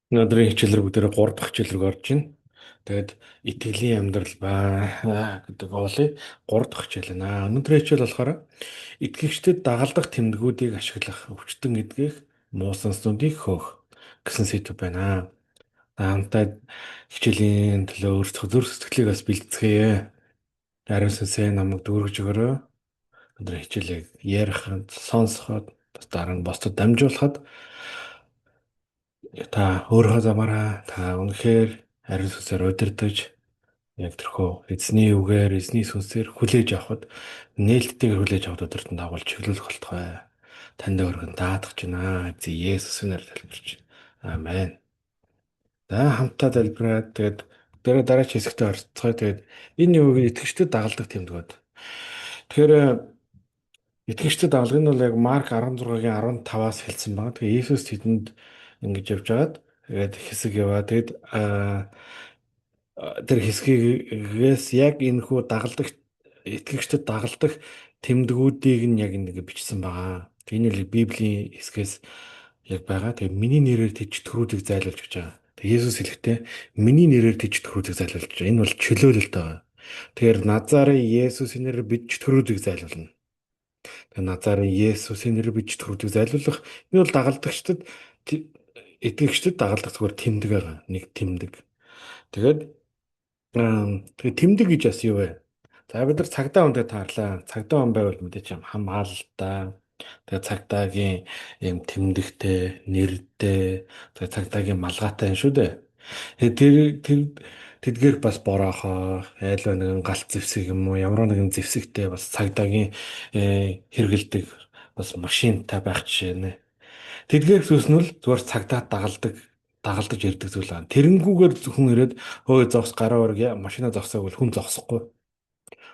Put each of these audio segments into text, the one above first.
Өнөөдрийн хичээл рүү бүгдээрээ 3 дахь хичээл рүү орж байна. Тэгээд итгэлийн амьдрал ба гэдэг оолыг 3 дахь хичээл байна. Өнөөдрийн хичээл болохоор итгэгчдэд дагалдах тэмдгүүдийг ашиглах, өвчтөн эдгэх, муу сүнснүүдийг хөөх гэсэн сэдэв байна. Хамтдаа хичээлийн төлөө өөрсдийнхөө зүрх сэтгэлийг бас бэлтцгээе. Ариун сүнсээ намайг дүүргэж өгөөрэй. Өнөөдрийн хичээлийг ярих, сонсоход, бас дараа нь бусдад дамжуулахад та өөрийнхөө замаараа та үнэхээр ариун сүнсээр удирдах, яг тэрхүү эзний үгээр, эзний сүнсээр хүлээж авахд, нээлттэйгээр хүлээж авахд өдөртөн дагуул чиглүүлэх болтугай. Танд өргөн даатгаж байна. Эзэн Есүсийн нэрээр залбирч. Амен. За, хамтдаа залбираад тэгээд дээрээ дараач хэсэгтээ орцгоё. Тэгээд энэ юуг итгэгчдэд дагалдах тэмдгүүд. Тэгэхээр итгэгчдэд дагалдах нь бол яг Марк 16-гийн 15-аас хэлсэн байна. Тэгээд Есүс тэдэнд ингэж явж байгаад тэгээд хэсэг яваа. Тэгээд тэр хэсгийгээс яг энэхүү дагалдах, итгэгчдэд дагалдах тэмдгүүдийг нь яг ингэ бичсэн байгаа. Энэ л Библийн хэсгээс яг байгаа. Тэгээд миний нэрээр тэд чөтгөрүүдийг зайлуулж гэж байгаа. Тэгээд Есүс хэлэхдээ миний нэрээр тэд чөтгөрүүдийг зайлуулж байгаа. Энэ бол чөлөөлөлт байгаа. Тэгэхээр Назарын Есүсийн нэрээр бид чөтгөрүүдийг зайлуулна. Тэгээд Назарын Есүсийн нэрээр бид чөтгөрүүдийг зайлуулах. Энэ бол дагалдагчдад, итгэгчдэд дагалдах зүгээр тэмдэг байгаа. Нэг тэмдэг. Тэгээд тэгээ тэмдэг гэж бас юу вэ? За, бид нар цагдаа хүнтэй таарлаа. Цагдаа хүн байвал мэдээч юм хамгаалалтай. Тэгээ цагдаагийн юм тэмдэгтэй, нэртэй, тэгээ цагдаагийн малгайтай юм шүү дээ. Тэгээ тэр тэр тэдгээр бас бороохоо, айлва нэгэн галт зэвсэг юм уу, ямар нэгэн зэвсэгтэй бас цагдаагийн хэрэгэлдэг бас машинтай байх жишээ нэ. Тэдгээр зүйлс нь л зүгээр цагдаа дагалдаж ирдэг зүйл аа. Тэрэнгүүгээр хүн ирээд хөөе зогс, гараа өрг, машина зогсоог бол хүн зогсохгүй.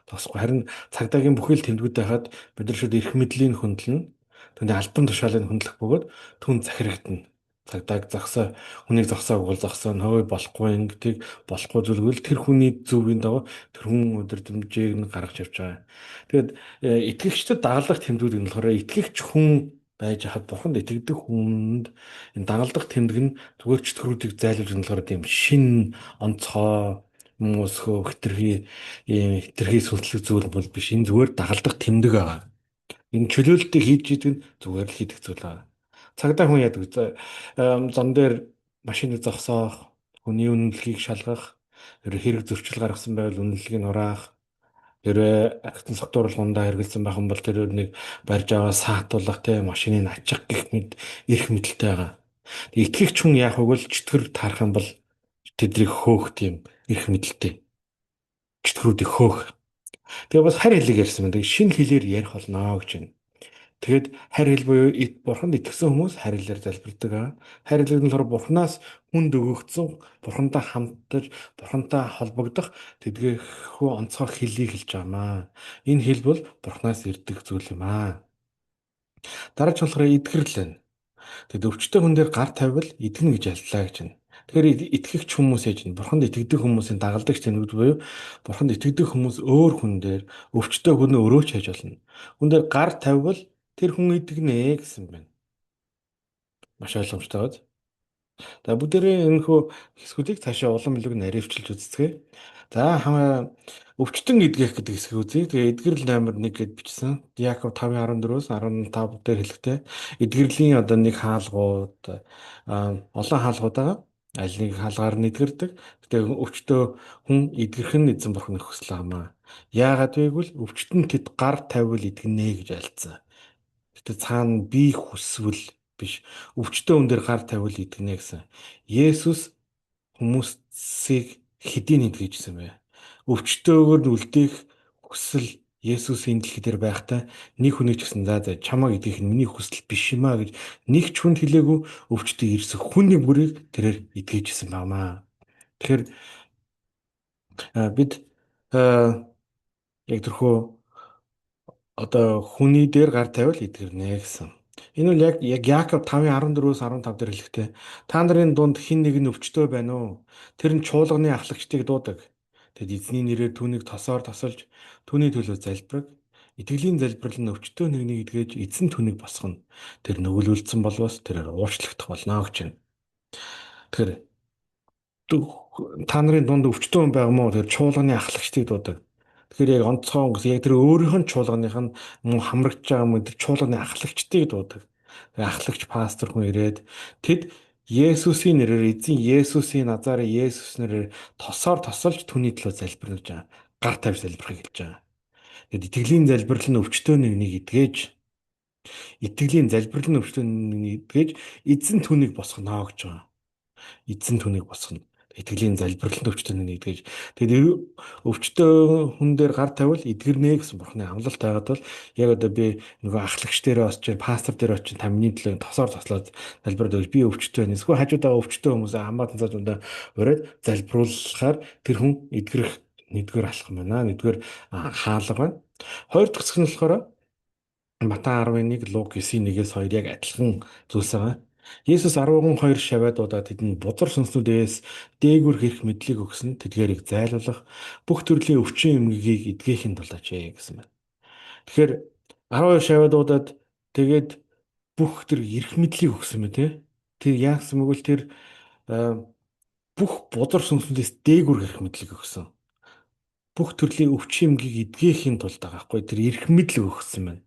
Зогсохгүй. Харин цагдаагийн бүхэл тэмдгүүд байхад бид нар шууд эрх мэдлийн хөндлөн, түүний албан тушаалыг хөндлөх бөгөөд түн захирагдана. Цагдааг зогсоо, хүнийг зогсоог бол зогсоо, хөөе болохгүй ингэдэг, болохгүй зүйлгүй тэр хүний зөвийн дагуу тэр хүн өдөрдмжийг нь гаргаж явж байгаа. Тэгээд итгэгчдэд дагалдах тэмдгүүд нь болохоор итгэгч хүн байж хахад бурханд итгэдэг хүнд энэ дагалдах тэмдэг нь зүгээр чөтгөрүүдийг зайлуулж болохоор тийм шин онцгой хүмүүсхөө хэтэрхий ийм хэтэрхий сүнслэг зүйл бол биш. Энэ зүгээр дагалдах тэмдэг байгаа. Энэ чөлөөлтийг хийж идэг нь зүгээр л хийдэг зүйл байгаа. Цагдаа хүн яадаг? Зам дээр машиныг зогсоох, хүний үнэлгийг шалгах, хэрэг зөрчил гаргасан байвал үнэлгийг нураах, хэрвээ агтан согтууруулгандаа хэрэгэлсэн байх юм бол тэр нэг барьж аваа саатуулах, те, машиныг ачих гэх мэт эрх мэдэлтэй байгаа. Итгэгч хүн яах вэ гэвэл чөтгөр таарах юм бол тэднийг хөөх тийм эрх мэдэлтэй. Чөтгөрүүдийг хөөх. Тэгээ бас харь хэлийг ярьсан байна. Тэгээ шинэ хэлээр ярих болно гэж байна. Тэгээд харь хэл буюу бурханд итгэсэн хүмүүс харь хэлээр залбирдаг. Харь хэл нь болохоор бурханаас хүнд өгөгдсөн, бурхантай хамтаж, бурхантай холбогдох тэдгээрхүү онцгой хэлийг хэлж байгаамаа. Энэ хэл бол бурханаас ирдэг зүйл юм аа. Дараач болохоор эдгэрэл байна. Тэгэд өвчтөй хүн дээр гар тавьвал эдгэнэ гэж альтлаа гэж байна. Тэгэхээр итгэгч хүмүүс яаж байна? Бурханд итгэдэг хүмүүсийн дагалдагч тэмдгүүд буюу бурханд итгэдэг хүмүүс өөр хүн дээр, өвчтөй хүн өөрөө ч хайж болно. Хүн дээр гар тавьвал тэр хүн эдгэнэ гэсэн байна. Маш ойлгомжтой байна. За, бүгдээрээ энэхүү хэсгүүдийг цаашаа улам илүү наривчилж үзцгээе. За, хамаа өвчтөн эдгэх гэдэг хэсгийг үзье. Тэгээ эдгэрэл номер 1 гэд бичсэн. Яков 5:14-өөс 15 дээр хэлэхдээ эдгэрлийн одоо нэг хаалгууд, олон хаалгууд байгаа. Аль нэг хаалгаар нь эдгэрдэг. Гэтэ өвчтөө хүн эдгэрэх нь эзэн бурхны хүсэл амаа. Яагаад вэ гэвэл өвчтөн тэд гар тавьвал эдгэнэ гэж альцсан. Гэтэ цаана би хүсвэл биш. Өвчтөө хүн дээр гар тавьвал эдгэнэ гэсэн. Есүс хүмүүсийг хэдийн эдгэжсэн бэ? Өвчтөөгөр нь үлдээх хүсэл Есүс энэ дэлхий дээр байхдаа нэг хүнийг ч гэсэн за за чамайг эдгэх нь миний хүсэл биш юм а гэж нэг ч хүнд хэлээгүй, өвчтөй ирсэн хүний бүрийг тэрээр эдгэжсэн байнамаа. Тэгэхээр бид яг тэрхүү одоо хүний дээр гар тавиал эдгэрнэ гэсэн. Энэ бол яг яг Яаков 5:14-өөс 15 дээр хэлэхдээ та нарын дунд хэн нэг нь өвчтөй байна уу? Тэр нь чуулганы ахлагчдыг дуудаг. Тэд эзний нэрээр түүнийг тосоор тосолж түүний төлөө залбираг. Итгэлийн залбирал нь өвчтөй нэгнийг эдгэж эзэн түүнийг босгоно. Тэр нүгэл үлдсэн болвоос тэрээр уучлагдах болно гэж байна. Тэгэхээр та нарын дунд өвчтөн хүн байгаа мó? Тэр чуулганы ахлагчдыг дуудаг. Тэгэхээр яг онцгой өнгөс яг тэр өөрийнх нь чуулганых нь мөн хамрагдж байгаа мөн тэр чуулганы ахлагчдыг дуудаг. Тэгээ ахлагч пастор хүн ирээд тэд Есүсийн нэрээр, эзэн Есүсийн Назарын Есүс нэрээр тосоор тосолж түүний төлөө залбирна гэж байгаа. Гар тавьж залбирахыг хэлж байгаа. Тэгээд итгэлийн залбирал нь өвчтөө нэгнийг эдгэж, итгэлийн залбирал нь өвчтөө нэгнийг эдгэж эзэн түүнийг босгоно гэж байгаа. Эзэн түүнийг босгоно. Итгэлийн залбирал нь өвчтөө нэгнийг эдгэж. Тэгээд өвчтөө хүн дээр гар тавил эдгэрнэ гэсэн Бурхны амлалт байгаад бол яг одоо би нөгөө ахлагч дээр очиж, пастор дээр очиж та миний төлөө тосоор тослоод залбираад өгч, би өвчтөө байна. Эсвэл хажууд байгаа өвчтөө хүмүүс хамаатан цааш ураад залбируулахаар тэр хүн эдгэрэх нэгдүгээр алхам байна. Нэгдүгээр хаалга байна. Хоёр дахь хэсэг нь болохоор Матай 11, Лук 9-1-ээс 2 яг адилхан зүйлс байгаа. Есүс 12 шавиад удаа тэдэнд бузар сүнснүүдээс дээгүр хэрх мэдлийг өгсөн, тэдгээрийг зайлуулах, бүх төрлийн өвчин эмгэгийг эдгээхин тулд ажээ гэсэн байна. Тэгэхээр 12 шавиад удаад тэгээд бүх тэр эрх мэдлийг өгсөн мэ тэ. Тэр яагсан мөгөл тэр бүх бузар сүнснүүдээс дээгүр хэрх мэдлийг өгсөн. Бүх төрлийн өвчин эмгэгийг эдгээхин тулд байгаа байхгүй, тэр эрх мэдлийг өгсөн байна.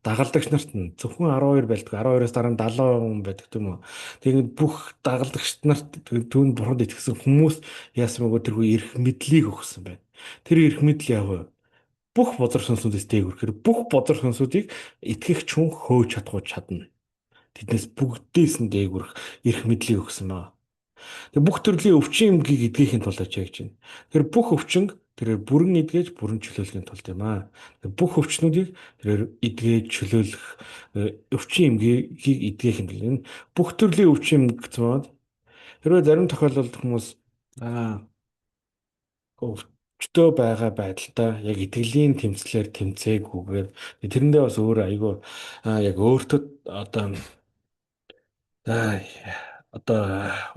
Дагалдагч нарт нь зөвхөн 12 байлдаг. 12-оос дараа нь 70 хүн байдаг тийм үү. Тэгээд бүх дагалдагч нарт, түүнд Бурханд итгэсэн хүмүүс яасан мөгөө тэрхүү эрх мэдлийг өгсөн байна. Тэр эрх мэдэл яг вэ? Бүх бузар сүнсүүдээс дээгүрэхээр бүх бузар сүнсүүдийг итгэгч хүн хөөж чадахгүй чадна. Тэднээс бүгдээс нь дээгүрэх эрх мэдлийг өгсөн байна. Тэгээд бүх төрлийн өвчин эмгэгийг эдгээхин тулд ачаа гэж байна. Тэр бүх өвчин тэрээр бүрэн эдгэж, бүрэн чөлөөлөхийн тулд юм аа. Бүх өвчнүүдийг тэрээр эдгэж, чөлөөлөх, өвчин эмгэгийг эдгээхин тулд. Энэ бүх төрлийн өвчин эмгэг гэсэн байна. Хэрвээ зарим тохиолдолд хүмүүс өвчтөө байгаа байдалтай яг итгэлийн тэмцлэр тэмцээгүйгээр тэрэндээ бас өөр айгүй яг өөртөө одоо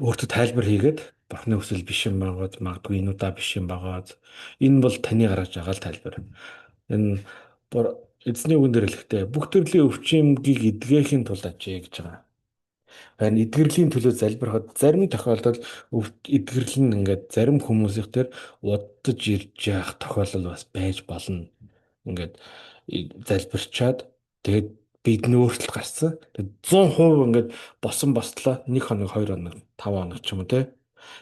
өөртөө тайлбар хийгээд Бурхны хүсэл биш юм байгаад магадгүй, энэ удаа биш юм байгаад, энэ бол таны гаргаж байгаа л тайлбар. Энэ эзний үгэн дээр хэлэхдээ бүх төрлийн өвчин эмгийг эдгээхин тулд ажээ гэж байгаа. Харин эдгэрлийн төлөө залбирахад зарим тохиолдолд эдгэрэл нь ингээд зарим хүмүүсийнх дээр удаж ирж явах тохиолдол бас байж болно. Ингээд залбирчаад тэгээд бидний өөрчлөлт гарсан. Тэгээд 100% ингээд босон бослоо 1 хоног, 2 хоног, 5 хоног ч юм уу те.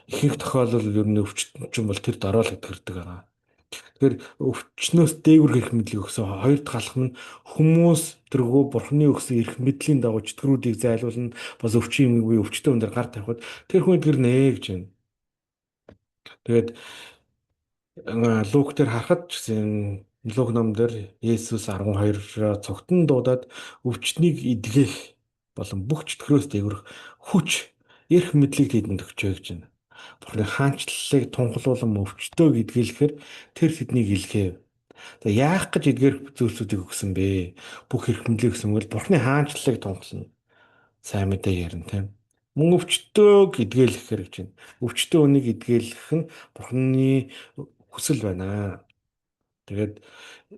Ихэнх тохиолдолд ер нь өвчтөн ч юм бол тэр дараа л эдгэрдэг байгаа. Тэгэхээр өвчнөөс дээгүр хэрх мэдлийг өгсөн хоёр дахь алхам нь хүмүүс тэргүү Бурхны өгсөн эрх мэдлийн дагуу чөтгөрүүдийг зайлуулна. Бас өвчин юмгүй өвчтөн хүн дээр гар тавихад тэр хүн эдгэрнэ гэж байна. Тэгээд Лук дээр харахад ч гэсэн Лук ном дээр Есүс 12 цогтон дуудаад өвчнийг эдгэх болон бүх чөтгөрөөс дээгүрэх хүч эрх мэдлийг тэдэнд өгчөө гэж байна. Бурхны хаанчлалыг тунхлуулан өвчтөөг эдгэлэхээр тэр тэднийг илгээв. За, яах гэж эдгээр зүйлсүүдийг өгсөн бэ? Бүх эрх мэдлийг өгсөн бол Бурхны хаанчлалыг тунхлана. Сайн мэдээ ярина тийм. Мөн өвчтөөг эдгэлэхээр гэж байна. Өвчтөө үнийг эдгэлэх нь Бурхны хүсэл байна. Тэгээд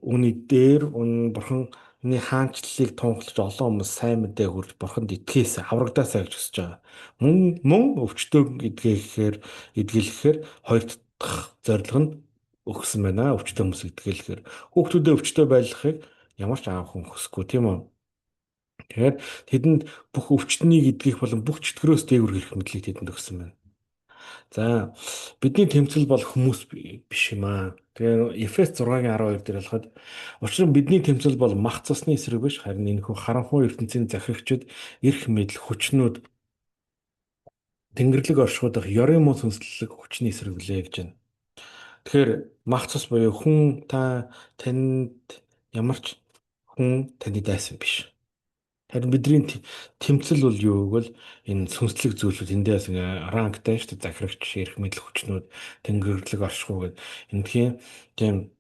үүний дээр Бурхны хаанчлалыг тунхлаж олон хүмүүс сайн мэдээ хүрж Бурханд итгэээс аврагдаасаа гэж хүсэж байгаа. Мөн өвчтөөг эдгэлэхээр хоёр дахь зорилго нь өгсөн байна. Өвчтөө хүмүүс эдгэлэхээр хүүхдүүдээ өвчтөө байлгахыг ямар ч аав хүн хүсэхгүй тийм үү? Тэгэхээр тэдэнд бүх өвчтнийг эдгэх болон бүх чөтгөрөөс дээгүр хэрэх мэдлийг тэдэнд өгсөн байна. За, бидний тэмцэл бол хүмүүс биш юм аа. Тэгээ Ефес 6-гийн 12 дээр болоход учир нь бидний тэмцэл бол мах цусны эсрэг биш, харин энэхүү харанхуй ертөнцийн захирагчид, эрх мэдэл хүчнүүд, тэнгэрлэг оршихуй дахь ёрын муу сүнслэг хүчний эсрэг билээ гэж байна. Тэгэхээр мах цус буюу хүн та танд ямар ч хүн таны дайсан биш. Харин бидний тэмцэл бол юу гэвэл энэ сүнслэг зүйлүүд эндээс ингээ ранктай шүү дээ, захирагч, эрх мэдэл хүчнүүд, тэнгэрлэг оршихуй гэдэг эндхийн тийм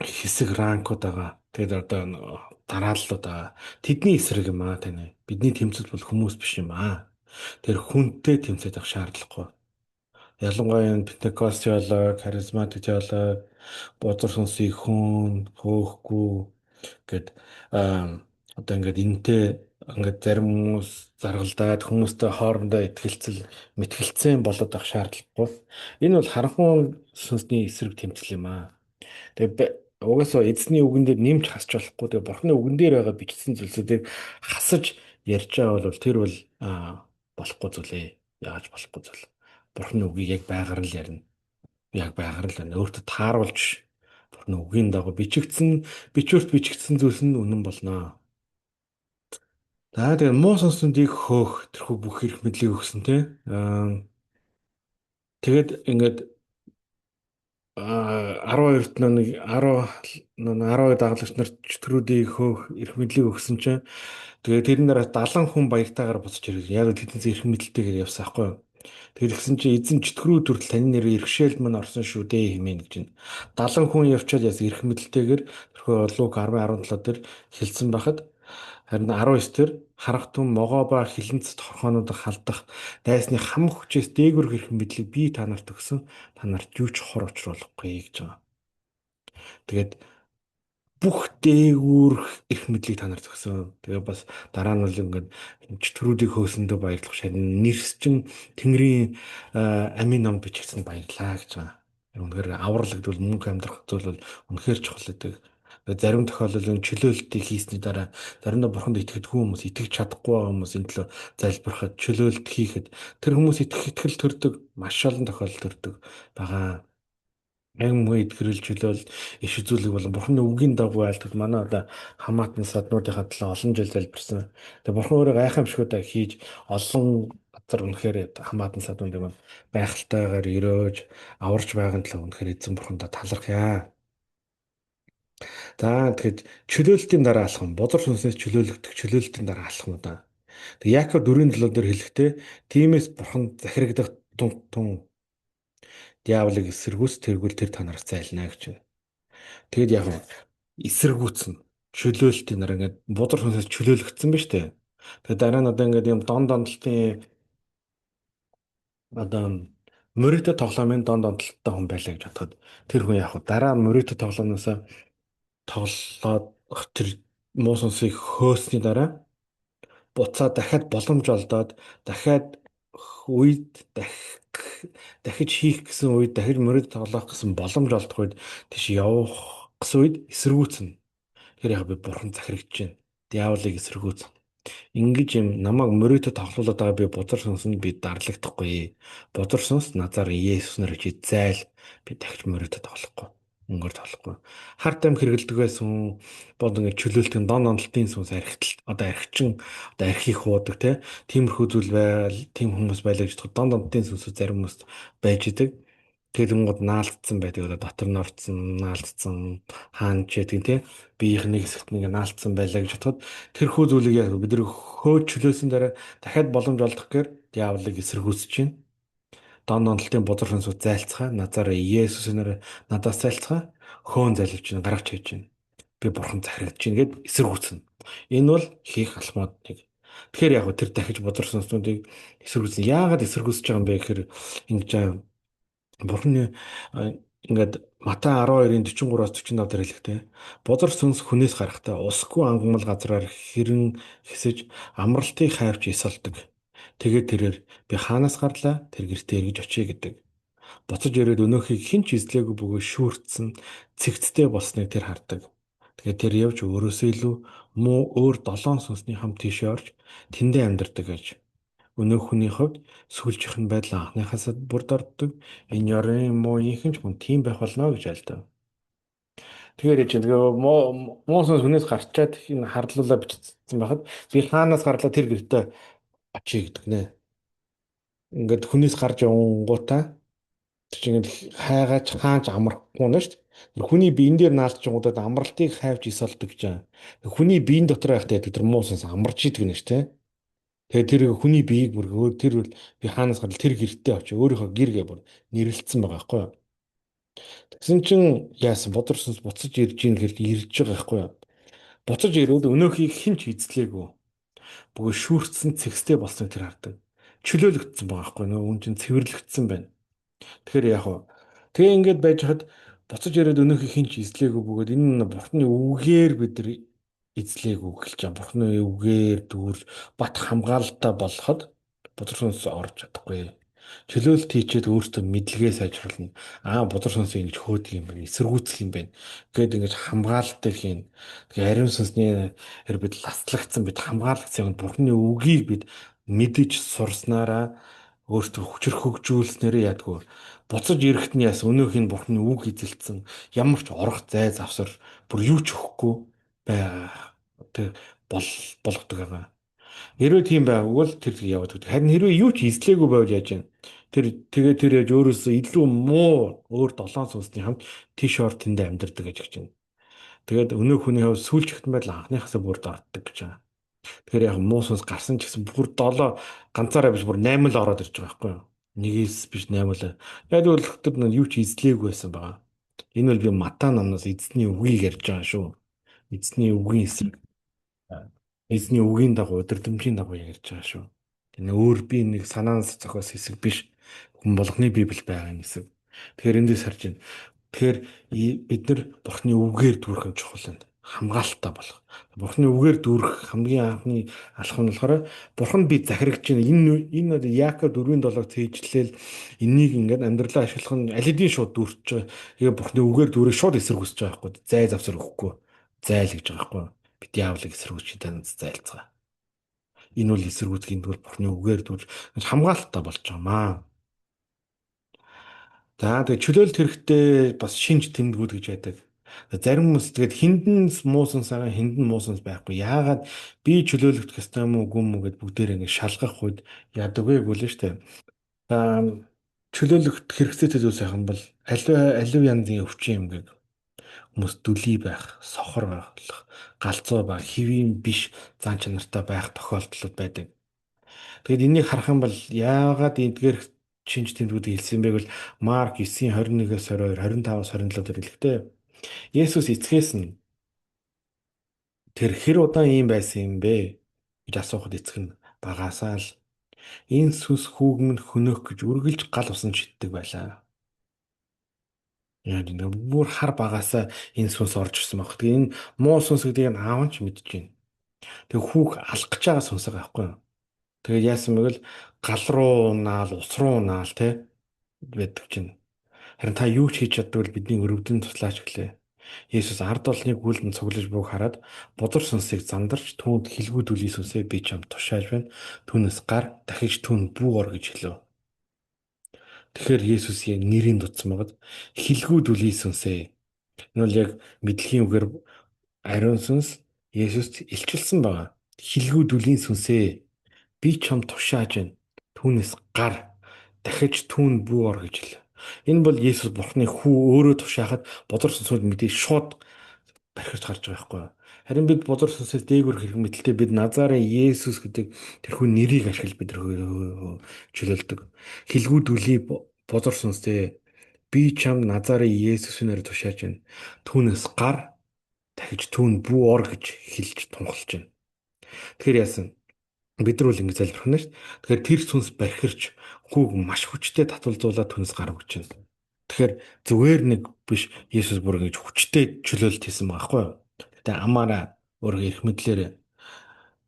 хэсэг ранкууд байгаа. Тэгээд одоо дарааллууд байгаа. Тэдний эсрэг юм аа таны. Бидний тэмцэл бол хүмүүс биш юм аа. Тэр хүнтэй тэмцээд авах шаардлагагүй. Ялангуяа энэ Пентекост теолог, харизматик теолог, бузар сүнсийг хүн хөөхгүй гэд одоо ингээд энэтэй Ингээд зарим хүмүүс заргалдаад хүмүүстэй хоорондоо итгэлцэл мэтгэлцэн болоод авах шаардлагагүй. Энэ бол харанхуй сүнсний эсрэг тэмцэл юм аа. Тэгээ угаасаа эзний үгэн дээр нэмж хасч болохгүй. Тэгээ бурхны үгэн дээр байгаа бичсэн зүйлсүүдийг хасаж ярьж байгаа бол тэр бол болохгүй зүйл ээ. Яаж болохгүй зүйл. Бурхны үгийг яг байгаар л ярина. Яг байгаар л байна. Өөртөө тааруулж бурхны үгийн дагуу бичигдсэн, бичвэрт бичигдсэн зүйлс нь үнэн болно. За тэгээ муу сүнсүүдийг хөөх тэрхүү бүх эрх мэдлийг өгсөн те. Тэгээд ингээд 12-т нэг 10 12 дагалдагч нарт чөтгөрүүдийг хөөх эрх мэдлийг өгсөн чинь тэгээд тэрэн дараа 70 хүн баяртайгаар буцаж ирв. Яг тэднээс эрх мэдэлтэйгээр явсан аахгүй юу. Тэгээд тэгсэн чинь эзэн чөтгөрүүд хүртэл таны нэрээр иргэшээлд мань орсон шүү дээ хэмээн гэж байна. 70 хүн явчаад яс эрх мэдэлтэйгээр тэрхүү Лук 10 17 дээр хэлсэн байхад харин 19 дээр харах түн могоо ба хилэнцэд хорхоонуудыг халдах дайсны хам хүчээс дээгүүр хэрхэн мэдлийг би та нарт өгсөн, та нарт юу ч хор учруулахгүй гэж байгаа. Тэгээд бүх дээгүүр эрх мэдлийг та нарт өгсөн. Тэгээ бас дараа нь бол ингээд чөтгөрүүдийг хөөсөндөө баярлах шарын нэрсчин Тэнгэрийн амийн ном бичигдсэн баярлаа гэж байгаа. Үнэхээр аврал гэдэг мөнгө амьдрах зүйл бол үнэхээр чухал гэдэг. Зарим тохиолдолд энэ чөлөөлтийг хийсний дараа заримдаа бурханд итгэдэггүй хүмүүс, итгэж чадахгүй байгаа хүмүүс энэ төлөө залбирахад, чөлөөлт хийхэд тэр хүмүүс итгэх итгэл төрдөг, маш олон тохиолдол төрдөг байгаа. Яг мөн итгэрэл чөлөөл иш үзүүлэг болон бурханы үгийн дагуу айлтгал манай одоо хамаатан саднуудынхаа төлөө олон жил залбирсан. Тэгээ бурхан өөрөө гайхамшигудаа хийж олон газар үнэхээр хамаатан саднуудыг маань байгальтайгаар өрөөж аварч байгаа төлөө үнэхээр эзэн бурхандаа талархъя. За тэгэхэд чөлөөлтийн дараа алхам, бузар сүнснээс чөлөөлөгдөх чөлөөлтийн дараа алхам удаа. Тэг Яаков 4:7 дээр хэлэхдээ тиймээс бурхан захирагдах тун тун диаволыг эсэргүүц тэргүүл тэр та нараас зайлна гэж байна. Тэгэд яг эсэргүүцнэ. Чөлөөлтийн дараа ингээд бузар сүнсээс чөлөөлөгдсөн ба штэ. Тэгээд дараа нь одоо ингээд юм дон донтолтын одоо мөрөдө тоглоомын дон донтолттой хүн байлаа гэж бодоход тэр хүн яг дараа мөрөдө тоглоомноос тоглоод тэр муу сүнсийг хөөсний дараа буцаа дахиад боломж олдоод дахиад үед дахиж хийх гэсэн үед дахиж мөрөд тоглох гэсэн боломж олдох үед тийш явах гэсэн үед эсэргүүцнэ. Тэгэхээр яг би бурхан захирагдж байна. Диаволыг эсэргүүц. Ингэж юм намайг мөрөөдө тоглуулад байгаа би бузар сүнсэнд би дарлагдахгүй. Бузар сүнс назар Есүс нэр чи зайл би дахиж мөрөөдө тоглохгүй. Мөнгөөр тоглохгүй. Хар тамхи хэрэглэдэг байсан бод ингэ чөлөөлтийн дон донтолтын сүнс архитал одоо архичин одоо архийг хуудаг те. Тиймэрхүү зүйл байл, тийм хүмүүс байлаа гэж бодоход дон донтолтын сүнсүүд зарим хүмүүс байж идэг. Тэгээд тэнгууд наалдсан байдаг, одоо дотор нь орцсон, наалдсан, хаан ч гэдэг те. Биеийнх нэг хэсэгт нэг наалдсан байлаа гэж бодоход тэрхүү зүйлийг яг бид нар хөөж чөлөөсөн дараа дахиад боломж олдох гэхээр диаволыг эсэргүүцэж байна. Дон донтолтын бузар сүнсүүд зайлцгаа, назараа Есүс нэрээр надаас зайлцгаа, хөөн зайлвч байна, гаргаж хийж байна. Би бурхан захирагдж байна гэд эсэргүүцнэ. Энэ бол хийх алхмууд нэг. Тэгэхээр яг тэр дахиж бузар сүнснүүдийг эсэргүүцнэ. Яагаад эсэргүүцэж байгаа юм бэ гэхээр ингэж Бурхны ингээд Матай 12-ын 43-аас 45 дээр хэлэхдээ бузар сүнс хүнээс гарахдаа усгүй ангамл газраар хэрэн хэсэж амралтыг хайвч эсэлдэг. Тэгээд тэрээр би хаанаас гарлаа тэр гэртээ эргэж очие гэдэг. Буцаж ирээд өнөөхийг хэн ч эзлээгүй бөгөөд шүүрдсэн цэгцтэй болсныг тэр хардаг. Тэгээд тэр явж өөрөөсөө илүү муу өөр долоон сүнсний хамт тийшээ орж тэндээ амьдардаг гэж. Өнөөх хүний хувьд сүүлчийнх нь байдал анхныхаас бүр дорддог. Энэ ёрын муу инхэн ч мөн тийм байх болно гэж айлдав. Тэгэхээр чинь тэгээ муу сүнс хүнээс гарчаад энэ харлуулаа бичсэн байхад би хаанаас гарлаа тэр гэртээ очие гэдэг нэ. Ингээд хүнээс гарч явангуудаа тэр чинь ингээд хайгаач хаанч амрахгүй нэ шүү дээ. Хүний биен дээр наалдчихгуудад амралтыг хайвч ис олдог гэж байгаа. Хүний биен дотор байхдаа тэр муу сүнс амарч идэг нэ шүү дээ. Тэгээ тэр хүний биеийг бүр тэр бол би хаанаас гарал тэр гэртээ очив. Өөрийнхөө гэр гэ бүр нэрлэлсэн байгаа байхгүй юу. Тэгсэн чинь яасан бузар сүнс буцаж ирж ийн гэхэл ирж байгаа байхгүй юу. Буцаж ирээд өнөөхийг хэн ч эзлээгүй. Бөгөөд шүүрцсэн цэгцтэй болсныг тэр хардаг. Чөлөөлөгдсөн байгаа байхгүй юу. Нөгөө хүн чинь цэвэрлэгдсэн байна. Тэгэхээр яг уу тэгээ ингээд байж хад буцаж ирээд өнөөхийг хэн ч эзлээгүй бөгөөд энэ нь бурхны үгээр бид нар эзлээгүй гэлж байгаа. Бурхны үгээр дүүрж бат хамгаалалтаа болоход бузар сүнс орж чадахгүй. Чөлөөлт хийчээд өөртөө мэдлэгээ сайжруулна. Аа, бузар сүнсийг ингэж хөөдөг юм байна, эсэргүүцэх юм байна гэд ингэж хамгаалалтыг хийн. Тэгээ ариун сүнсний тэр бид ласлагдсан, бид хамгаалагдсан юм. Бурхны үгийг бид мэдэж сурснараа, өөртөө хүчээр хөгжүүлснээрээ ядгүй. Буцаж ирэхэд нь яасан, өнөөх нь Бурхны үг эзэлсэн, ямар ч орох зай завсар бүр юу ч өгөхгүй байгаа. Тэр бол болгодог байгаа. Хэрвээ тийм байгаагүй бол тэр яваад өгдөг. Харин хэрвээ юу ч эзлээгүй байвал яаж юм? Тэр тэгээ тэр яаж өөрөөсөө илүү муу өөр долоон сүнсний хамт тийш ор тэндээ амьдардаг гэж хэлж байна. Тэгээд өнөөх хүний хувьд сүүлчгтэн байдал анхныхасаа бүр дорддог гэж байгаа. Тэгэхээр яг муу сүнс гарсан ч гэсэн бүр долоо ганцаараа биш, бүр 8 л ороод ирж байгаа байхгүй юу? Нэгээс биш, 8 л. Яг л тэр юу ч эзлээгүй байсан байгаа. Энэ бол би Матай номноос эзний үгийг ярьж байгаа шүү. Эзний үгийн эсрэг, эзний үгийн дагуу, өдөрдмжийн дагуу ярьж байгаа шүү. Энэ өөр би нэг санаанаас зохиос хэсэг биш. Хүн болгоны Библи байгаа юм хэсэг. Тэгэхээр эндээс харж байна. Тэгэхээр бид нар Бурхны үгээр дүүрэх нь чухал байна. Хамгаалалттай болох. Бурхны үгээр дүүрэх хамгийн анхны алхам нь болохоор Бурхан би захирагч байна. Энэ одоо Яаков 4:7-ыг цээжлээл энийг ингээд амьдралаа ашиглах нь аль хэдийн шууд дүүрч байгаа. Тэгээ Бурхны үгээр дүүрэх шууд эсэргүүцэж байгаа байхгүй. Зай завсар өгөхгүй. Зайл гэж байгаа байхгүй. Би диаволыг эсэргүүцэж танад зайлцгаа. Энэ бол эсэргүүцхийн тулд Бурхны үгээр дүүрж хамгаалалттай болж байгаа маа. За, тэгээ чөлөөлт хэрэгтэй бас шинж тэмдгүүд гэж байдаг. Зарим хүмүүс тэгээд хиндэн муу сүнс байгаа, хиндэн муу сүнс байхгүй. Яагаад би чөлөөлөгдөх ёстой юм уу, үгүй юм уу гэд бүгдээр ингэ шалгах үед яадаг вэ гэвэл шүү дээ. Аа, чөлөөлөгдөх хэрэгцээтэй зүйлс байх юм бол аливаа янзын өвчин юм гэх хүмүүс дүлий байх, сохор байх, галзуу байх, хэвийн биш зан чанартай байх тохиолдлууд байдаг. Тэгээд энийг харах юм бол яагаад эдгээр шинж тэмдгүүдийг хэлсэн бэ гэвэл Марк 9:21-ээс 22, 25-аас 27 дээр хэлэхдээ Есүс эцгээс нь тэр хэр удаан ийм байсан юм бэ гэж асуухад эцэг нь багасаа л энэ сүнс хүүг минь хөнөөх гэж үргэлж гал усан шиддэг байлаа. Яг нэг бүр хар багасаа энэ сүнс орж ирсэн баг. Тэгээ энэ муу сүнс гэдгийг нь аав нь ч мэдэж байна. Тэгээ хүүг алах гэж байгаа сүнс байгаа байхгүй юу? Тэгээд яасан бэ гэвэл гал руу унаал, ус руу унаал те байдаг чинь. Харин та юу ч хийж чаддгүй бол бидний өрөвдөн туслаач гэлээ. Есүс ард олныг гүйлдэн цуглаж бууг хараад бузар сүнсийг зандарч түүнд хилгүү дүлий сүнсээ би чамд тушааж байна. Түүнээс гар, дахиж түүнд бүү ор гэж хэлв. Тэгэхээр Есүсийн нэрийг дутсан байгаад хилгүү дүлий сүнсээ. Энэ бол яг мэдлэгийн үгээр ариун сүнс Есүст илчилсэн байгаа. Хилгүү дүлийн сүнсээ би чамд тушааж байна. Түүнээс гар, дахиж түүнд бүү ор гэж хэлв. Энэ бол Есүс Бурхны хүү өөрөө тушаахад бузар сүнсүүд мэдээ шууд бархирч гарч байгаа байхгүй юу? Харин бид бузар сүнсээс дээгүүр хэрэг мэдлэлтэй бид Назарын Есүс гэдэг тэрхүү нэрийг ашиглаж бид чөлөөлдөг. Хилгүү дүлий бузар сүнсээ би чам Назарын Есүсийн нэрээр тушааж байна. Түүнээс гар, дахиж түүнд бүү ор гэж хэлж тунхалж байна. Тэгэхээр яасан? Бид нар бол ингэж залбирх нь шүү. Тэгэхээр тэр сүнс бархирч хүүг маш хүчтэй татвалзуулаад түүнээс гарав гэж байна. Тэгэхээр зүгээр нэг биш, Есүс бүр ингэж хүчтэй чөлөөлт хийсэн байгаа байхгүй юу? Гэтэ амаараа өөрөө эрх мэдлээр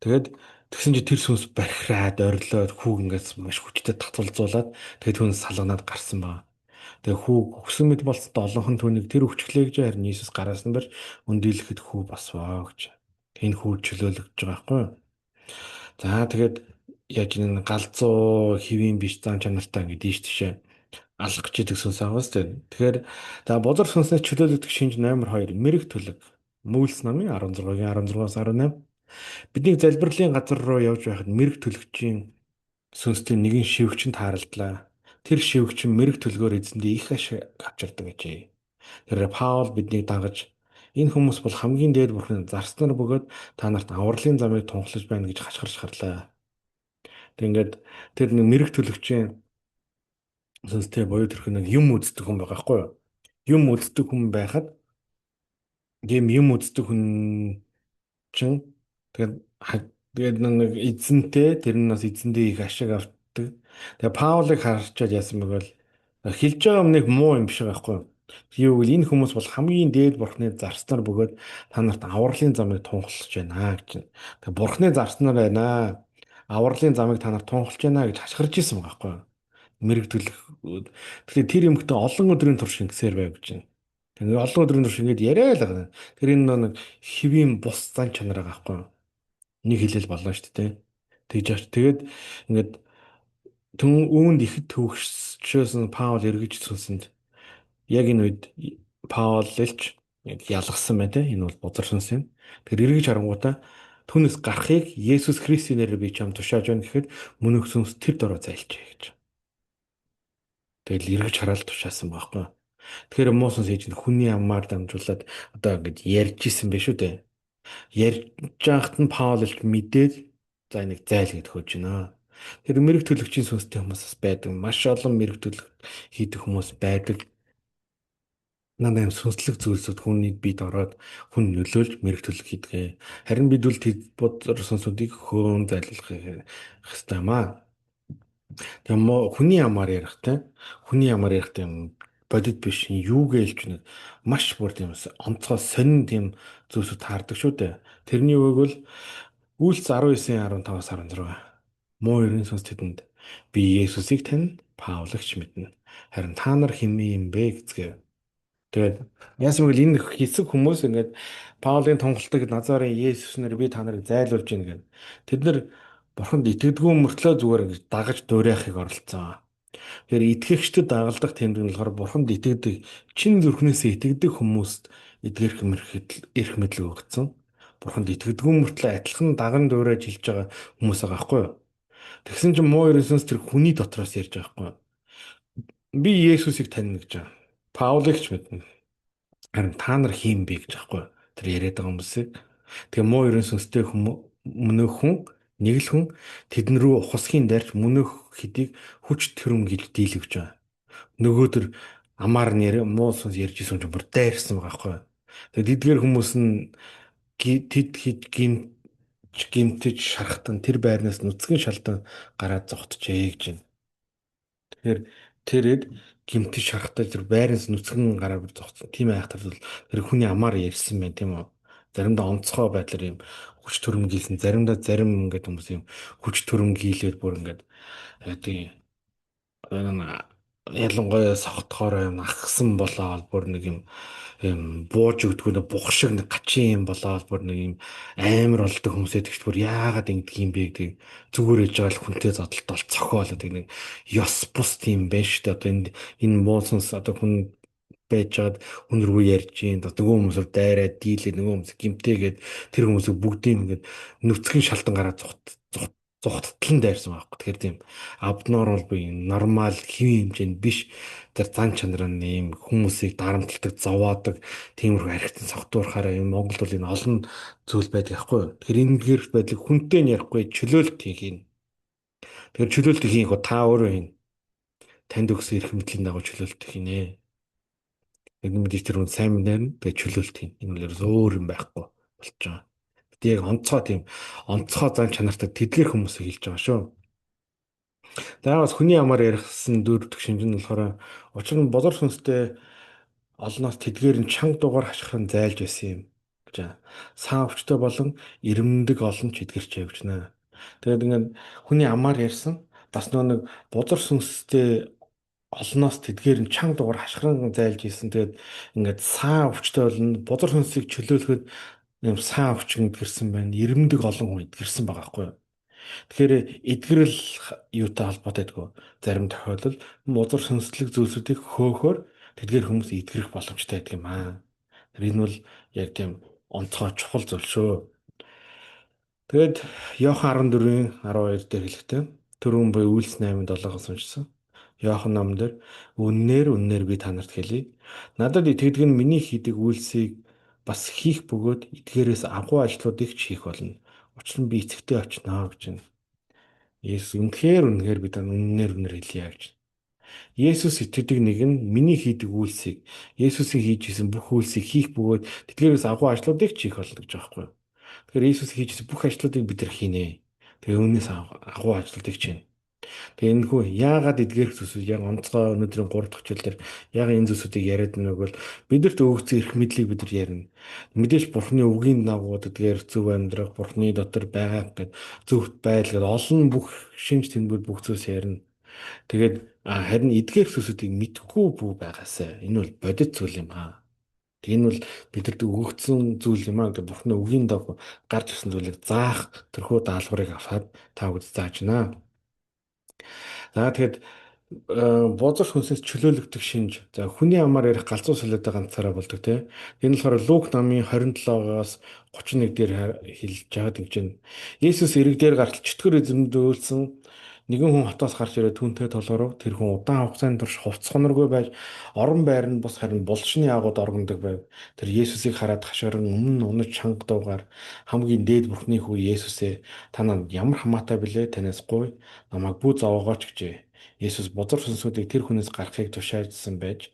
тэгээд тэгсэн чи тэр сүнс бархираад орилоод хүүг ингэж маш хүчтэй татвалзуулаад тэгээд түүнээс салганаад гарсан байгаа. Тэгээ хүүг өгсөн мэд болцтой олонхон түүнийг тэр өвчглээ гэж, харин Есүс гараас нь барь өндийлэхэд хүү босвоо гэж. Энэ хүү чөлөөлөгдөж байгаа байхгүй юу? За, тэгээд яаж энэ галзуу хэвийн биш зан чанартай ингэ дийш тийшээ алах гэж идэг сүнс байгаа сте. Тэгэхээр за бузар сүнснээс чөлөөлөгдөх шинж номер 2 мэрэг төлөг. Мүүлс намын 16-гийн 16-аас 18. Бидний залбирлын газар руу явж байхад мэрэг төлөгчийн сүнстэй нэгэн шивгчин тааралдлаа. Тэр шивгчин мэрэг төлгөөр эзэндээ их ашиг авчирдаг гэжээ. Тэр Паул биднийг дагаж энэ хүмүүс бол хамгийн дээд бурхны зарснаар бөгөөд та нарт авралын замыг тунхлаж байна гэж хашгирч харлаа. Тэг ингээд тэр нэг мэрэг төлөгчийн сүнстэй буюу тэр нэг юм үздэг хүн байгаа байхгүй юу? Юм үздэг хүн байхад ийм юм үздэг хүн чин тэгээд нэг эзэнтэй тэр нь бас эзэндээ их ашиг авдаг. Тэгээ Паулыг харчаад яасан бэ гэвэл хэлж байгаа юм нэг муу юм биш байгаа байхгүй юу? Юу гэвэл энэ хүмүүс бол хамгийн дээд бурхны зарснаар бөгөөд та нарт авралын замыг тунхаглаж байна гэж. Тэгээ бурхны зарснаар байна. Авралын замыг та нарт тунхаглаж байна гэж хашгирч исэн байгаа байхгүй юу? Мэрэгдэл. Тэгэхээр тэр эмэгтэй олон өдрийн турш ингэсээр байв гэж байна. Тэгээ олон өдрийн турш ингэж яриа л байгаа. Тэр энэ нэг хэвийн бус зан чанар байгаа байхгүй юу? Нэг хэлэл боллоо шүү дээ. Тэгж яаш. Тэгээд ингээд түн үүнд ихэд төвөгчөөсөн Паул эргэж сүнсэнд яг энэ үед Паул элч ялгасан байна те. Энэ бол бузар сүнс юм. Тэгэхээр эргэж харангуутаа түүнээс гарахыг Есүс Христийн нэрээр би чам тушааж байна гэхэд мөнөх сүнс тэр дороо зайлчээ гэж. Тэгэл эргэж хараад тушаасан байхгүй. Тэгэхээр муу сүнс хийж хүний амаар дамжуулаад одоо ингэж ярьж исэн байх шүү дээ. Ярьж байхад нь Паул элч мэдээд за энийг зайл гэд хөөж байна. Тэр мэрэг төлөгчийн сүнстэй хүмүүс бас байдаг. Маш олон мэрэг төлөг хийдэг хүмүүс байдаг. Надад юм сүнслэг зүйлсүүд хүний бид ороод хүн нөлөөлж мэрэг төлөг хийдэг. Харин бид бол тэд бузар сүнсүүдийг хөөн зайлуулах хэрэгтэй юм аа. Тэгээ хүний амаар ярихтай, хүний амаар ярихтай юм бодит биш юу гэлж нэг маш бүр тийм онцгой сонин тийм зүйлсүүд таардаг шүү дээ. Тэрний үг бол Үйлс 19-ийн 15-аас 16. Муу ерөн сүнс тэдэнд би Есүсийг тань, Паулагч мэднэ. Харин та нар хэмээ юм бэ гэцгээв. Тэгээд яасан гэвэл энэ хэсэг хүмүүс ингээд Паулийн тунхалдаг Назарын Есүс нэр би та нарыг зайлуулж гин гэв. Тэд нар бурханд итгэдэггүй мөртлөө зүгээр ингэж дагаж дуурайхыг оролцсон. Тэгэхээр итгэгчдэд дагалдах тэмдэг нь болохоор бурханд итгэдэг, чин зүрхнээсээ итгэдэг хүмүүст эдгээрх эрх мэдэл өгсөн. Бурханд итгэдэггүй мөртлөө адилхан даган дуурайж хэлж байгаа хүмүүс байгаа байхгүй юу? Тэгсэн чинь муу ерөнсөнс тэр хүний дотроос ярьж байгаа байхгүй юу? Би Есүсийг танина гэж байгаа. Паулыг ч мэднэ. Харин та нар хийм бэ гэж аахгүй тэр яриад байгаа хүмүүсийг. Тэгээ муу ерөн сүнстэй мөнөөх хүн нэг л хүн тэдэн рүү ухасхийн дайрч мөнөөх хэдийг хүч төрөм гэж дийлэгч байгаа. Нөгөө төр амаар нэр муу сүнс ярьж исэн чинь бүр дайрсан байгаа байхгүй. Тэгээд эдгээр хүмүүс нь тэд хэд гимтэж шархтан тэр байрнаас нүцгэн шалдан гараад зогтжээ гэж байна. Тэгэхээр тэрэд гимтэж шархтаа тэр байрнаас нүцгэн гараад бүр зогтсон. Тийм айхтар бол тэр хүний амаар ярьсан байх тийм үү. Заримдаа онцгой байдлаар юм хүч төрөмгийлсэн, заримдаа зарим ингээд хүмүүс юм хүч төрөмгийлээд бүр ингээд тийм ялангуяа согтохоор юм ахсан болоод бүр нэг юм юм бууж өгдгөө нэг бух шиг нэг гачин юм болоод бүр нэг юм амар болдог хүмүүсээ тэгч бүр яагаад ингэдэг юм бэ гэдэг зүгээр ээж байгаа л хүнтэй зодтолтол цохиолоо тэг нэг ёс бус тийм байх шүү дээ. Одоо энэ муу сүнс одоо хүн байж чад хүн рүү ярьж гин нөгөө хүмүүсээр дайраад дийлээ нөгөө хүмүүс гимтээгээд тэр хүмүүсийг бүгдийг ингээд нүцгэн шалтан гараад зугттал нь дайрсан байхгүй. Тэгэхээр тийм абнормал буюу нормал хэвийн хэмжээнд биш тэр зан чанар нь ийм хүмүүсийг дарамталдаг, зовоодог тиймэрхүү архитан согтуурхаараа юм Монголд бол энэ олон зүйл байдаг байхгүй юу. Тэгэхээр энэ гэр байдлыг хүнтэй нь ярихгүй чөлөөлт хийн. Тэгэхээр чөлөөлт хийх та өөрөө хийн. Танд өгсөн эрх мэдлийн дагуу чөлөөлт хийнэ. Яг мэдээж тэр хүн сайн мэдэрнэ, тэгээ чөлөөлт хийн. Энэ бол ерөөс өөр юм байхгүй болж байгаа. Тэг яг онцгой тийм онцгой зан чанартай тэдгэр хүмүүсийг хэлж байгаа шүү. За бас хүний амаар ярихсан дөрөв дэх шинж нь болохоор учир нь бозор сүнстэй олноос тэдгээр нь чанга дугаар хашгиран зайлж байсан юм гэж. Сан өвчтөй болон ирэмдэг олон ч эдгэрч явж нэ. Тэгээд ингээд хүний амаар ярьсан бас нөө нэг бузар сүнстэй олноос тэдгээр нь чанга дугаар хашгиран зайлж исэн. Тэгээд ингээд сан өвчтөй болон бузар сүнсийг чөлөөлөхөд юм сан өвчин эдгэрсэн байна. Ирэмдэг олон хүн эдгэрсэн байгаа байхгүй юу? Тэгэхээр эдгэрэл юутай холбоотой гэдгүү. Зарим тохиолдолд музар сүнслэг зүйлсүүдийг хөөхөөр тэдгээр хүмүүс эдгэрэх боломжтой байдаг юм аа. Тэр энэ бол яг тийм онцгой чухал зүйл шүү. Тэгээд Иохан 14-ийн 12 дээр хэлэхдээ түрүүн буюу Үйлс 8:7-оос уншсан. Иохан номон дээр үннээр үннээр би та нарт хэлье. Надад итгэдэг нь миний хийдэг үйлсийг бас хийх бөгөөд эдгээрээс агуу ажлуудыг ч хийх болно. Учир нь би эцэгтэй очино гэж байна. Есүс үнэхээр үнэхээр би та үннээр үнээр хэлье гэж. Есүс итгэдэг нэг нь миний хийдэг үйлсийг Есүсийн хийж исэн бүх үйлсийг хийх бөгөөд тэдгээрээс агуу ажлуудыг ч хийх болно гэж байгаа байхгүй юу. Тэгэхээр Есүс хийж исэн бүх ажлуудыг бид нар хийнэ. Тэгээ үүнээс агуу ажлуудыг ч хийнэ. Тэгээ энэ хүү яагаад эдгээр зүйлсүүд яг онцгой өнөөдрийн 3 дахь хичээл дээр яг энэ зүйлсүүдийг яриад байна вэ гэвэл бидэрт өгөгдсөн эрх мэдлийг бид нар ярина. Мэдээж Бурхны үгийн дагуу эдгээр зөв амьдрах, Бурхны дотор байгаа гэд зөвхт байдал гэд олон бүх шинж тэмдгүүд бүх зүйлс ярина. Тэгээд харин эдгээр зүйлсүүдийг мэдхгүй бүү байгаасай. Энэ бол бодит зүйл юм аа. Тэг энэ бол бидэрт өгөгдсөн зүйл юм аа гэдэг Бурхны үгийн дагуу гарч ирсэн зүйлийг заах тэрхүү даалгаврыг аваад та бүхэнд зааж байна. За тэгэхэд бузар сүнсээс чөлөөлөгдөх шинж. За хүний амаар ярих галзуу солиотой ганцаараа болдог тий. Энэ болохоор Лук намын 27-оос 31 дээр хэлж байгаад ингэж байна. Есүс эрэг дээр гартал чөтгөр эзэмдүүлсэн нэгэн хүн хотоос гарч ирээд түүнтэй толгоров. Тэр хүн удаан хугацааны турш хувцас хоноргүй байж орон байр нь бус харин булшны агууд оргондог байв. Тэр Есүсийг хараад хашгиран өмнө унаж чанга дуугаар хамгийн дээд Бурхны хүү Есүсээ та надад ямар хамаатай билээ, танаас гуй намайг бүү зовоогооч гэжээ. Есүс бузар сүнсүүдийг тэр хүнээс гаргахыг тушаажсан байж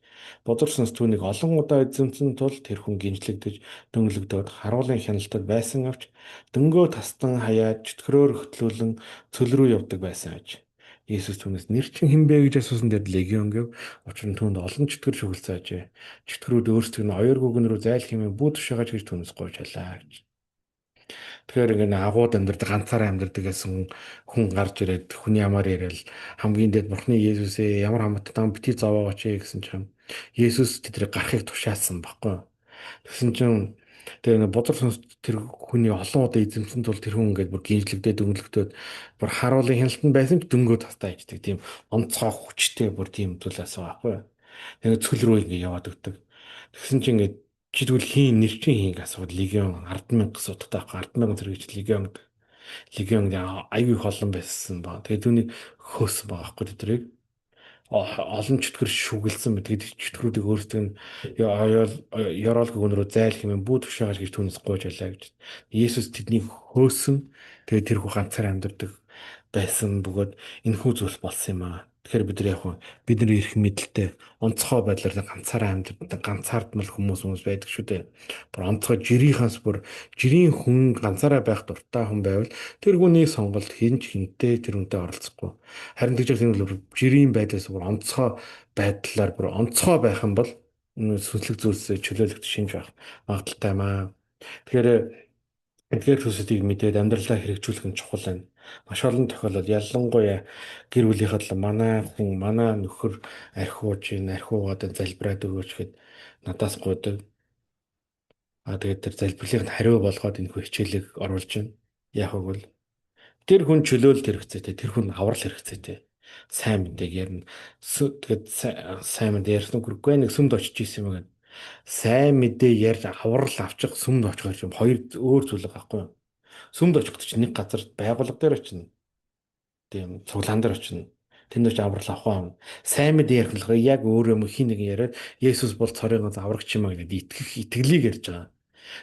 бузар сүнс түүнийг олон удаа эзэмсэн тул тэр хүн гинжлэгдэж дөнгөлөгдөөд харуулын хяналтад байсан авч дөнгөө тастан хаяад чөтгөрөөр хөтлүүлэн цөл рүү явдаг байсан аж. Есүс түүнээс нэр чинь хэн бэ гэж асуусан дээр легион гэв. Учир нь түүнд олон чөтгөр шүглцэн ажээ. Чөтгөрүүд өөрсдөө нь оёр гүгэн рүү зайл хэмээн бүү тушаагач гэж түүнээс гуйж байлаа гэж. Тэгэхээр ингэ агууд амьдардаг, ганцаараа амьдардаг гэсэн хүн гарч ирээд хүний амаар яриад хамгийн дээд Бурхны Есүсээ ямар хамаатай там бити зовоогооч ээ гэсэн чинь Есүс тэднийг гарахыг тушаасан баггүй. Тэгсэн чинь тэгээ нэг бузар сүнс тэр хүний олон удаа эзэмсэн тул тэр хүн ингээд бүр гинжлэгдээд дөнгөлөгдөөд бүр харуулын хяналтанд байсан ч дөнгөө тастаа ичдэг тийм онцгой хүчтэй бүр тийм зүйл байсан байхгүй. Тэгээ цөл рүү ингээд яваад өгдөг. Тэгсэн чинь ингээд чи тэгвэл хийн нэр чинь хийн асууд легион 100000 гэсэн утгатай байхгүй 100000 зэрэгч легион гэдэг. Легион аюу их олон байсан ба. Тэгээ түүнийг хөөсөн байгаа байхгүй тэдрийг олон чөтгөр шүгэлсэн мэт гэдэг чөтгөрүүдийг өөрсдөө нь ёроол гүгэн рүү зайл хэмээн бүү тушаагаж гэж түүнээс гуйж байлаа гэж. Есүс тэднийг хөөсөн. Тэгээ тэр хүү ганцаар амьдардаг байсан бөгөөд энэхүү зүйлс болсон юм аа. Тэгэхээр бид нар яг бид нар эрх мэдэлтэй онцгой байдлаар ганцаараа амьдардаг ганцаардмал хүмүүс байдаг шүү дээ. Бүр онцгой жирийнхаас бүр жирийн хүн ганцаараа байх дуртай хүн байвал тэр хүний сонголт хэн ч хэнтэй тэр хүнтэй оролцохгүй. Харин тэгж энэ бол жирийн байдлаас бүр онцгой байдлаар бүр онцгой байх юм бол сүнслэг зүйлсээ чөлөөлөгдөх шинж байх магадлалтай юм аа. Тэгэхээр эдгээр зүйлсүүдийг мэдээд амьдралаа хэрэгжүүлэх нь чухал байна. Маш олон тохиолдолд ялангуяа гэр бүлийнхээ талаар манай хүн, манай нөхөр архиуж ийн, архиугаад залбираад өгөөч гэд надаас гуйдаг. Тэгээд тэр залбирлыг нь хариу болгоод энэ хүү хичээлийг оруулж байна. Яг үгүй тэр хүн чөлөөлт хэрэгцээтэй, тэр хүн аврал хэрэгцээтэй. Сайн мэдээг ярина. Тэгээд сайн мэдээ ярьсан үгүй нэг сүмд очиж исэн юм гээд сайн мэдээ ярьж аврал авчих сүмд очих юм хоёр өөр зүйл байгаа байхгүй юу? Сүмд очих гэж нэг газар байгууллага дээр очино. Тийм цуглаан дээр очино. Тэнд очиж аврал авах юм. Сайн мэдээ ярих болохоор яг өөр юм хин нэгэн яриад Есүс бол цорын ганц аврагч юм а гэдэг итгэх итгэлийг ярьж байгаа.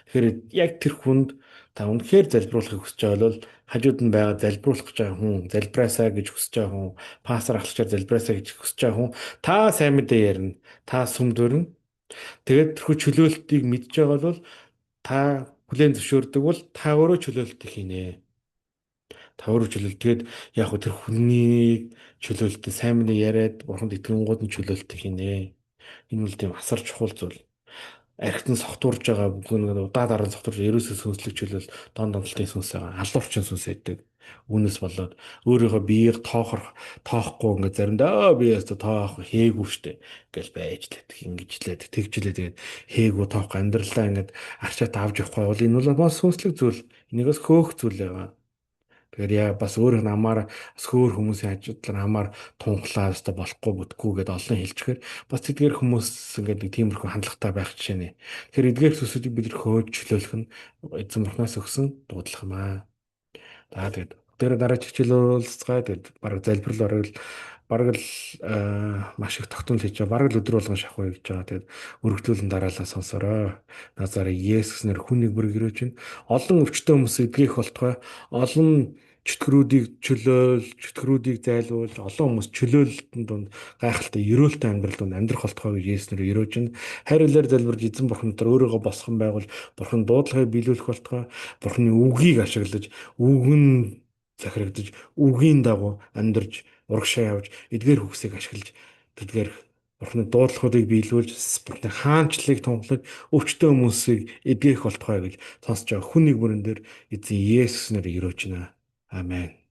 Тэгэхээр яг тэр хүнд та үнэхээр залбируулахыг хүсэж байгаа бол хажууд нь байгаа залбируулах гэж байгаа хүн, залбираасаа гэж хүсэж байгаа хүн, пастор ахлагчаар залбираасаа гэж хүсэж байгаа хүн та сайн мэдээ ярина. Та сүмд өрнө. Тэгээд тэрхүү чөлөөлтийг мэдж байгаа бол та хүлээн зөвшөөрдөг бол та өөрөө чөлөөлтийг хийнэ. Та өөрөө чөлөөлт. Тэгээд яг хөө тэр хүний чөлөөлтийг сайн мэдээ яриад бурханд итгэнгууд нь чөлөөлтийг хийнэ. Энэ бол тийм асар чухал зүйл. Архитан согтуурж байгаа бүх нэг удаа дараа согтуурж ерөөсөө сүнслэг чөлөөл дон донтолтын сүнс байгаа. Алуурчин сүнс байдаг. Үүнээс болоод өөрийнхөө биеийг тоохгүй ингээд заримдаа би яста тоох хээгүй штэ гэл байж л ингэж л тэгжлээ тэгээд хээгүй тоохгүй амьдралаа ингээд арчаад авч явахгүй бол энэ бол бас сүнслэг зүйл. Энийгээс хөөх зүйл байгаа. Тэгэхээр яа бас өөрийнх нь амаар бас хөөр хүмүүсийн хажуудлаар амаар тунхлаа өстой болохгүй бүтггүй гэдээ олон хэлчихээр бас тэдгээр хүмүүс ингээд нэг тиймэрхүү хандлагатай байх жишээ нэ. Тэгэхээр эдгээр зүйлсүүдийг бид нар хөөж чөлөөлөх нь эзэн бурхнаас өгсөн дуудлага юм аа. За тэгээд тэр дараа хичээл уулзцгаа тэгээд бараг залбирал бараг л маш их тогтмол хийж байгаа. Бараг л өдөр болгон шахуу хийж байгаа. Тэгээд өргөдүүлэн дараалал сонсороо. Назар Есүс нэр хүн нэг бүр гэрөөж байна. Олон өвчтөн хүмүүс эдгэх болтугай. Олон чөтгөрүүдийг чөлөөл, чөтгөрүүдийг зайлуулж, олон хүмүүс чөлөөлөлтөнд дунд гайхалтай ерөөлтэй амьдрал дунд амьдрах болтугай гэж Есүс нэр ерөөж байна. Хайр үлээр залбирж эзэн бурхан дотор өөрийгөө босгон байгуул, бурхан дуудлагыг биелүүлэх болтугай, бурханы үгийг ашиглаж, үг нь захирагдаж, үгийн дагуу амьдарч урагшаа явж эдгээр үгсийг ашиглаж тэдгээр Бурхны дуудлагуудыг биелүүлж Бурхны хаанчлалыг тунхаглаж өвчтөн хүмүүсийг эдгэх болтугай гэж сонсож байгаа хүн нэг бүрэн дээр эзэн Есүс нэрээр ерөөж байна. Амен.